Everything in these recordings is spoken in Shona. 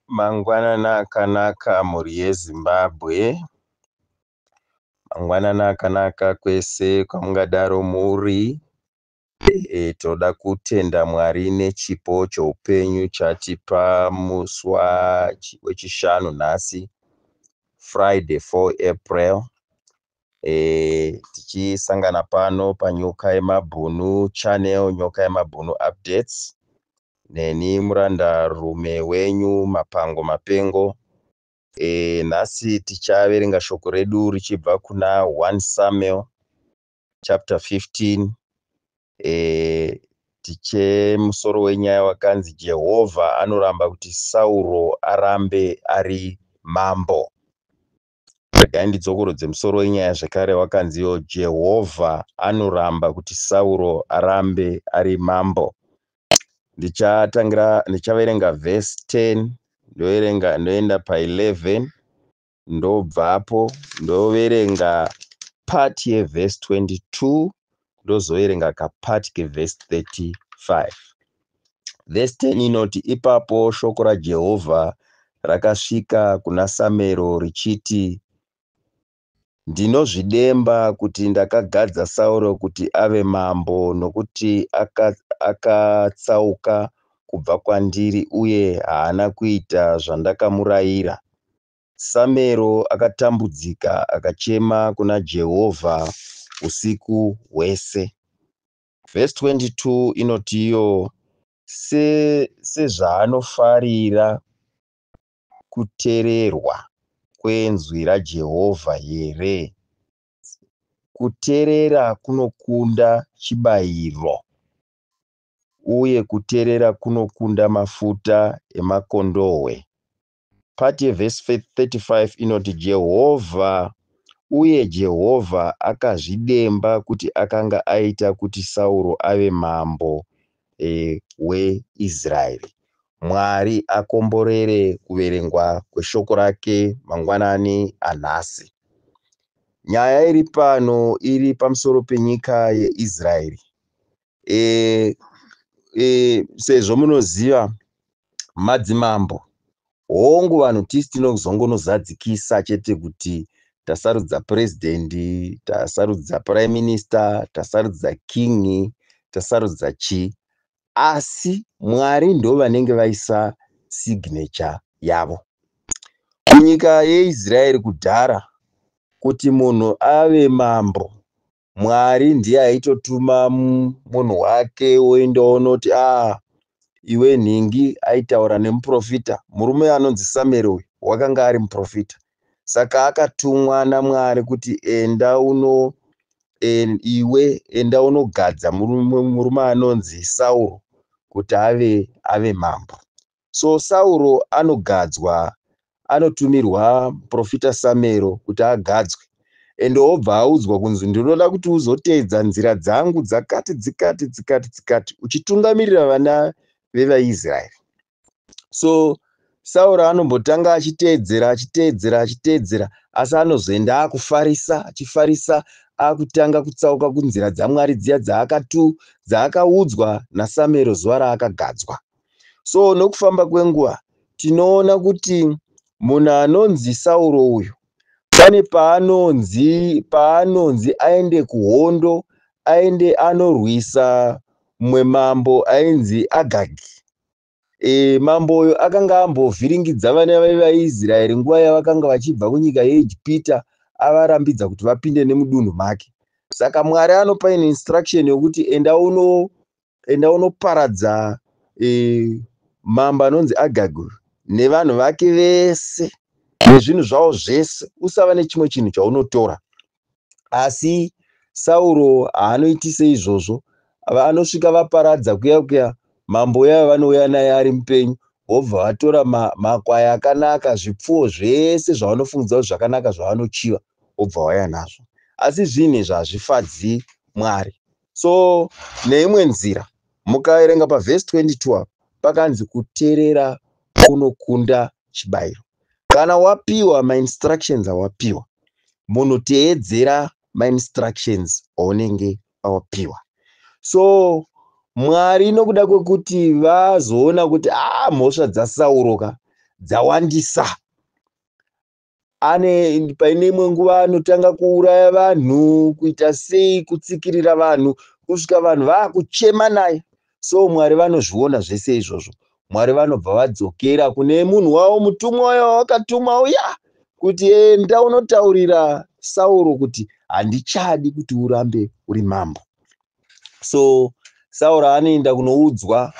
Mangwanani akanaka mhuri yeZimbabwe. Mangwanani akanaka kwese kwamungadaro muri. Tinoda kutenda Mwari nechipo cheupenyu chaatipa musi weChishanu nhasi, Friday 4 April. Tichisangana pano paNyoka yeMabhunu Channel, Nyoka yeMabhunu Updates. Neni murandarume wenyu Mapango Mapengo. Nhasi tichaverenga shoko redu richibva kuna 1 Samuel chapter 15. Tiche musoro wenyaya wakanzi Jehovha anoramba kuti Sauro arambe ari mambo. Regai ndidzokorodze musoro wenyaya zvekare wakanziwo Jehovha anoramba kuti Sauro arambe ari mambo. Ndichatangira ndichaverenga vhesi 10 ndoverenga ndoenda pa11 ndobvapo ndoverenga part yevhesi 22 ndozoverenga kapart kevhesi 35. Vhesi 10 inoti ipapo shoko raJehovha rakasvika kuna Samero richiti Ndinozvidemba kuti ndakagadza Sauro kuti ave mambo nokuti akatsauka kubva kwandiri uye haana kuita zvandakamurayira. Samero akatambudzika akachema kuna Jehovha usiku hwese. Vhesi 22 inoti iyo sezvaanofarira kutererwa kwenzwi raJehovha here? Kuterera kunokunda chibayiro, uye kuterera kunokunda mafuta emakondohwe. Pati yevhesi 35 inoti Jehovha uye Jehovha akazvidemba kuti akanga aita kuti Sauro ave mambo weIsraeri. Mwari akomborere kuverengwa kweshoko rake mangwanani anhasi. Nyaya iri pano iri pamusoro penyika yeIsraeri. Sezvo munoziva madzimambo, hongu vanhu tisi tinozongonozadzikisa chete kuti tasarudza purezidendi, tasarudza prime minister, tasarudza king, tasarudza chii. Asi Mwari ndovanenge vaisa signature yavo. Kunyika yeIsraeri kudhara kuti munhu ave mambo, Mwari ndiye aitotuma munhu wake woenda wonoti a iwe nhingi aitaura nemuprofita. Murume anonzi Samueri uyu wakanga ari muprofita. Saka akatumwa naMwari kuti enda uno iwe enda unogadza murume anonzi Sauro kuti ave mambo. So Sauro anogadzwa, anotumirwa muprofita Samero kuti agadzwe. Ende obva audzwa kunzi ndinoda kuti uzoteedza nzira dzangu dzakati dzikati dzikati dzikati uchitungamirira vana vevaIsraeri. So Sauro anombotanga achiteedzera achiteedzera achiteedzera asi anozoenda akufarisa achifarisa akutanga kutsauka kunzira dzaMwari dziya dzaakaudzwa naSamero zuva raakagadzwa. So nokufamba kwenguva tinoona kuti munhu anonzi Sauro uyu pane paanonzi aende kuhondo aende anorwisa mumwe mambo ainzi Agagi. Mambo uyu akanga ambovhiringidza vana vevaIsraeri nguva yavakanga vachibva kunyika yeIjipita avarambidza kuti vapinde nemudunhu make. Saka Mwari anopa instruction yokuti enda unoparadza mambo anonzi Agagi nevanhu vake vese nezvinhu zvavo zvese, usava nechimwe chinhu chaunotora. Asi Sauro haanoiti seizvozvo, vanosvika vaparadza kuya kuya mambo uya vanouya naye ari mupenyu vobva vatora makwai akanaka, zvipfuwo zvese zvavanofungidzira kuti zvakanaka zvavanochiva vobva vauya nazvo. Asi zvinhu izvi hazvifadzi Mwari. So neimwe nzira mukaverenga pavhesi 22 apa pakanzi kuterera kunokunda chibayiro. Kana wapiwa mainstructions awapiwa, munhu teedzera mainstructions aunenge wapiwa. So Mwari nokuda kwekuti vazoona kuti a mhosva dzaSauro ka dzawandisa, ane paine imwe nguva anotanga kuuraya vanhu, kuita sei, kutsikirira vanhu kusvika vanhu vaakuchema naye. So Mwari vanozviona zvese izvozvo. Mwari vanobva vadzokera kune munhu wavo, mutumwa uya wavakatuma uya, kuti enda unotaurira Sauro kuti handichadi kuti urambe uri mambo. So Sauro anoenda kunoudzwa,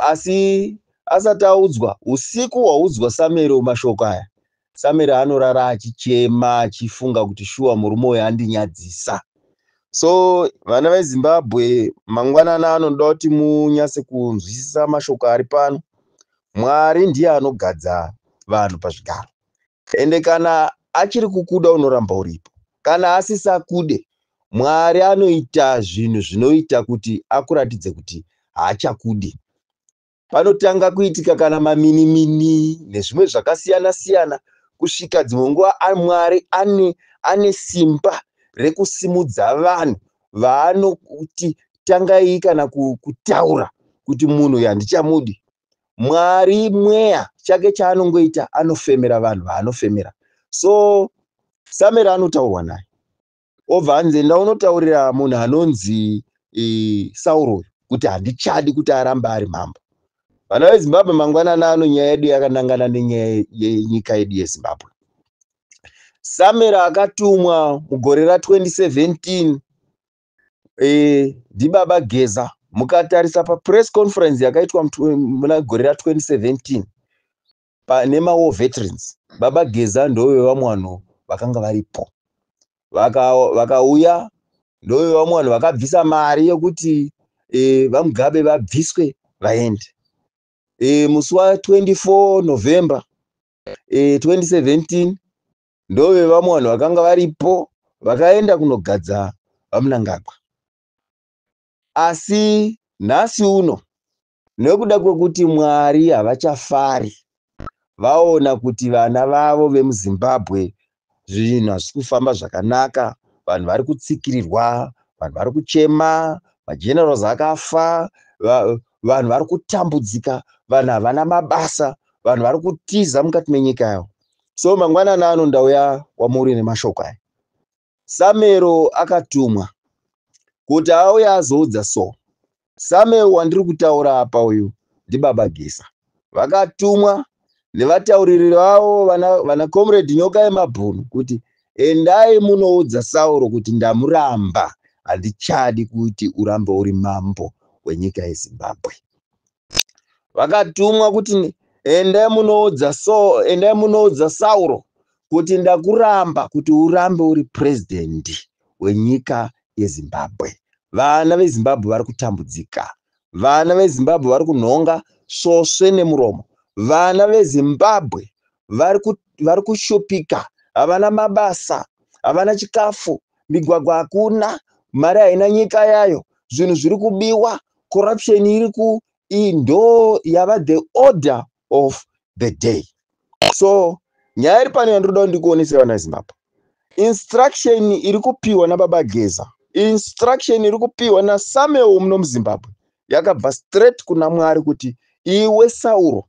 asi asati audzwa, usiku hwaudzwa Samueri mashoko aya, Samueri anorara achichema achifunga kuti shuwa murume uyu andinyadzisa. So vana veZimbabwe, mangwanani anoda kuti munyatse kunzwisisa mashoko ari pano. Mwari ndiye anogadza vanhu pazvigaro, ende kana achiri kukuda unoramba uripo. Kana asisakude, Mwari anoita zvinhu zvinoita kuti akuratidze kuti haachakudi. Panotanga kuitika kana maminimini nezvimwe zvakasiyana siyana, kusvika dzimwe nguva Mwari ane simba rekusimudza vanhu vaanoti tangai kana kutaura kuti munhu uyu handichamudi. Mwari mweya, chake chaanongoita anofemera vanhu vaanofemera. So Samueri anotaurwa naye, obva anzi enda unotaurira munhu anonzi Sauro kuti handichadi kuti arambe ari mambo. Vana veZimbabwe, mangwanani ano nyaya yedu yakanangana nenyaya yenyika yedu yeZimbabwe. Samueri akatumwa mugore ra2017 ndibaba Geza. Mukatarisa papress conference yakaitwa muna gore ra2017 nemawar veterans, Baba Geza ndove vamwe vanhu vakanga varipo. Vakauya ndove vamwe vanhu vakabvisa mari yekuti vaMugabe vabviswe vaende. Musi wa24 November 2017 ndove vamwe vanhu vakanga varipo vakaenda kunogadza vaMnangagwa. Asi nhasi uno, nekuda kwekuti Mwari havachafari, vaona kuti vana vavo vemuZimbabwe zvinhu hazvisi kufamba zvakanaka, vanhu vari kutsikirirwa, vanhu vari kuchema, magenerals akafa, vanhu vari kutambudzika, vanhu havana mabasa, vanhu vari kutiza mukati menyika yavo. So mangwanani ano ndauya kwamuri nemashoko aya. Samuel akatumwa kuti auye azoudza. So Samuel wandiri kutaura apa uyu ndibaba Geza. Vakatumwa nevatauriri vavo vana Comrade Nyoka yemabhunu kuti endai munoudza Sauro kuti ndamuramba, handichadi kuti urambe uri mambo wenyika yeZimbabwe. Vakatumwa kuti endai munoudza, so endai munoudza Sauro kuti ndakuramba kuti urambe uri purezidendi wenyika yeZimbabwe. Vana veZimbabwe vari kutambudzika, vana veZimbabwe vari kunhonga svosve nemuromo, vana veZimbabwe vari kushupika, havana mabasa, havana chikafu, migwagwa hakuna, mari haina nyika yayo, zvinhu zviri kubiwa, corruption iri ku ndo yava the order of the day. So nyaya iri pano yandinoda kuti ndikuonesei, vana veZimbabwe, instruction iri kupiwa nababa Geza, instruction iri kupiwa naSamuel muno muZimbabwe yakabva straight kuna Mwari kuti iwe Sauro,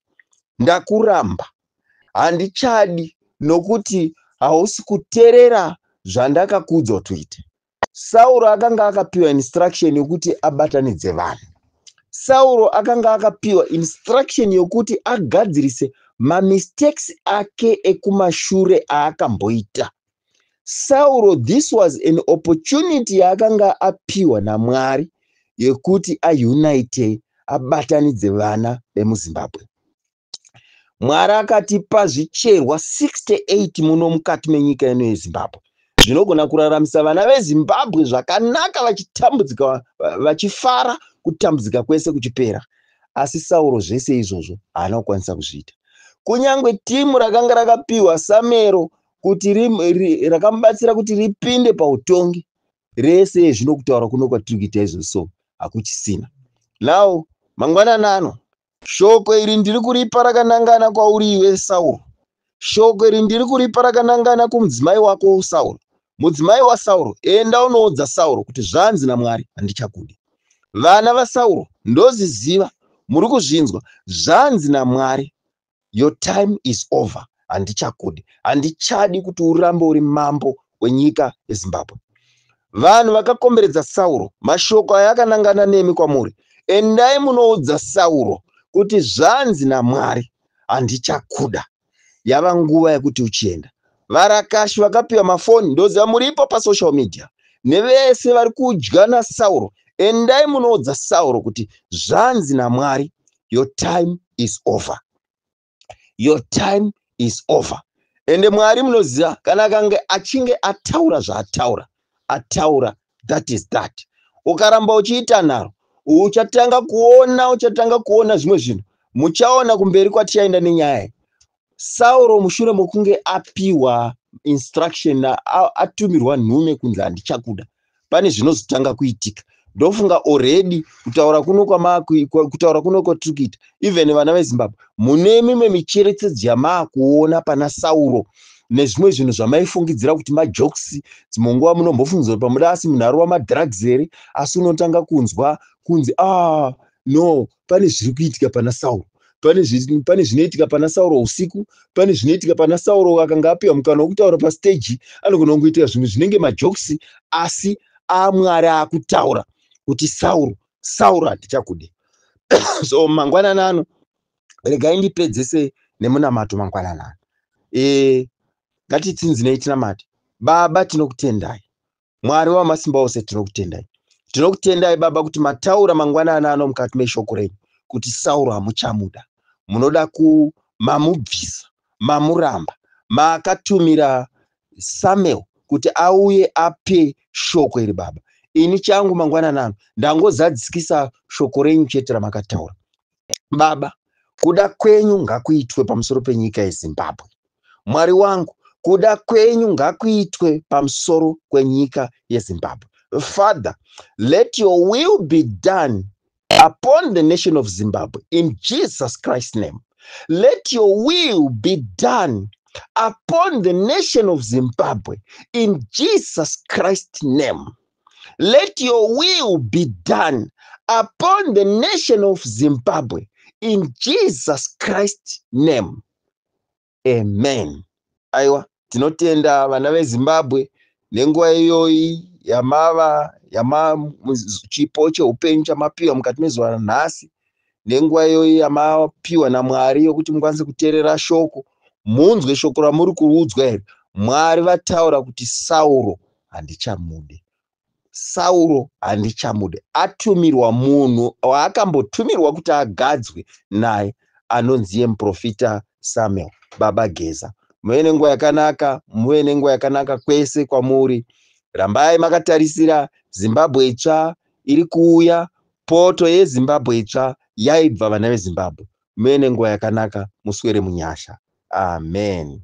ndakuramba, handichadi, nokuti hausi kuteerera zvandakakuudza kuti uite. Sauro akanga akapiwa instruction yokuti abatanidze vanhu. Sauro akanga akapiwa instruction yokuti agadzirise mamistakes ake ekumashure aakamboita. Sauro, this was an opportunity yaakanga apiwa naMwari yekuti aunite, abatanidze vana vemuZimbabwe. Mwari akatipa zvicherwa 68 muno mukati menyika ino yeZimbabwe zvinogona kuraramisa vana veZimbabwe zvakanaka, vachitambudzika vachifara, kutambudzika kwese kuchipera. Asi Sauro zvese izvozvo haana kukwanisa kuzviita. Kunyange timu rakanga rakapiwa Samuel kuti rakamubatsira kuti ripinde pautongi rese, zvino kutaura kuno kwatiri kuita izvozvo so hakuchisina. Now mangwanani ano shoko iri ndiri kuripa rakanangana kwauri iwe Sauro. Shoko iri ndiri kuripa rakanangana kumudzimai wako Sauro. Mudzimai waSauro, enda unoudza Sauro kuti zvanzi naMwari, handichakudi. Vana vaSauro, ndoziziva muri kuzvinzwa. Zvanzi naMwari, your time is over. Handichakudi. Handichadi kuti urambe uri mambo wenyika yeZimbabwe. Vanhu vakakomberedza Sauro, mashoko aya akanangana nemi kwamuri. Endai munoudza Sauro kuti zvanzi naMwari, handichakuda. Yava nguva yekuti uchienda. Varakashi vakapiwa mafoni, ndoziva muripo pasocial media, nevese vari kudya naSauro, endai munoudza Sauro kuti zvanzi naMwari, your time is over. Your time is over. Ende Mwari munoziva kana akange achinge ataura zvaataura, ataura, that is that. Ukaramba uchiita nharo, uchatanga kuona, uchatanga kuona zvimwe zvinhu. Muchaona kumberi kwatichaenda nenyaya iyi. Sauro mushure mokunge apiwa instruction, atumirwa nhume kunzi handichakuda, pane zvinozotanga kuitika. Ndofunga already kutaura kuno kutaura kuno kwatiri kuita, even vana veZimbabwe mune mimwe micherechedzo yamaakuona pana Sauro nezvimwe zvinhu zvamaifungidzira kuti majokes. Dzimwe nguva munombofungidzira kuti pamuda asi munhu arova madrugs here, asi unotanga kunzwa kunzi ah no, pane zviri kuitika pana Sauro, pane zvinoitika pana Sauro usiku, pane zvinoitika pana Sauro akanga apiwa mukana wekutaura pastage, anogona kungoitika zvimwe zvinenge majokes, asi aMwari akutaura kuti Sauro, Sauro, handichakudi. So mangwanani ano regai ndipedzese nemunamato. Mangwanani ano ngatitsinzinei tinamate. Baba, tinokutendai. Mwari wamasimba ose, tinokutendai. Tinokutendai Baba kuti mataura mangwanani ano mukati meshoko renyu kuti Sauro hamuchamuda, munoda kumamubvisa, mamuramba. Maakatumira Samuel kuti auye ape shoko iri. Baba, ini changu mangwanani ano ndangozadzikisa shoko renyu chete ramakataura. Baba, kuda kwenyu ngakuitwe pamusoro penyika yeZimbabwe. Mwari wangu, kuda kwenyu ngakuitwe pamusoro kwenyika yeZimbabwe. Father, let your will be done upon the nation of Zimbabwe in Jesus Christ's name. Let your will be done upon the nation of Zimbabwe in Jesus Christ's name. Let your will be done upon the nation of Zimbabwe in Jesus Christ's name. Amen. Aiwa, tinotenda vana veZimbabwe nenguva iyoyi yamava yama chipo cheupenyu chamapiwa mukati mezuva ranhasi, nenguva iyoyi yamapiwa naMwari yokuti mukwanise kuteerera shoko, munzwe shoko ramuri kuudzwa here. Mwari vataura kuti Sauro handichamude, Sauro handichamude. Atumirwa munhu waakambotumirwa kuti agadzwe naye, anonzi iye muprofita Samuel. Baba Geza, muve nenguva yakanaka, muve nenguva yakanaka kwese kwamuri. Rambai makatarisira Zimbabwe itsva iri kuuya. Poto yeZimbabwe itsva yaibva, vana veZimbabwe. Muve nenguva yakanaka, muswere munyasha. Amen.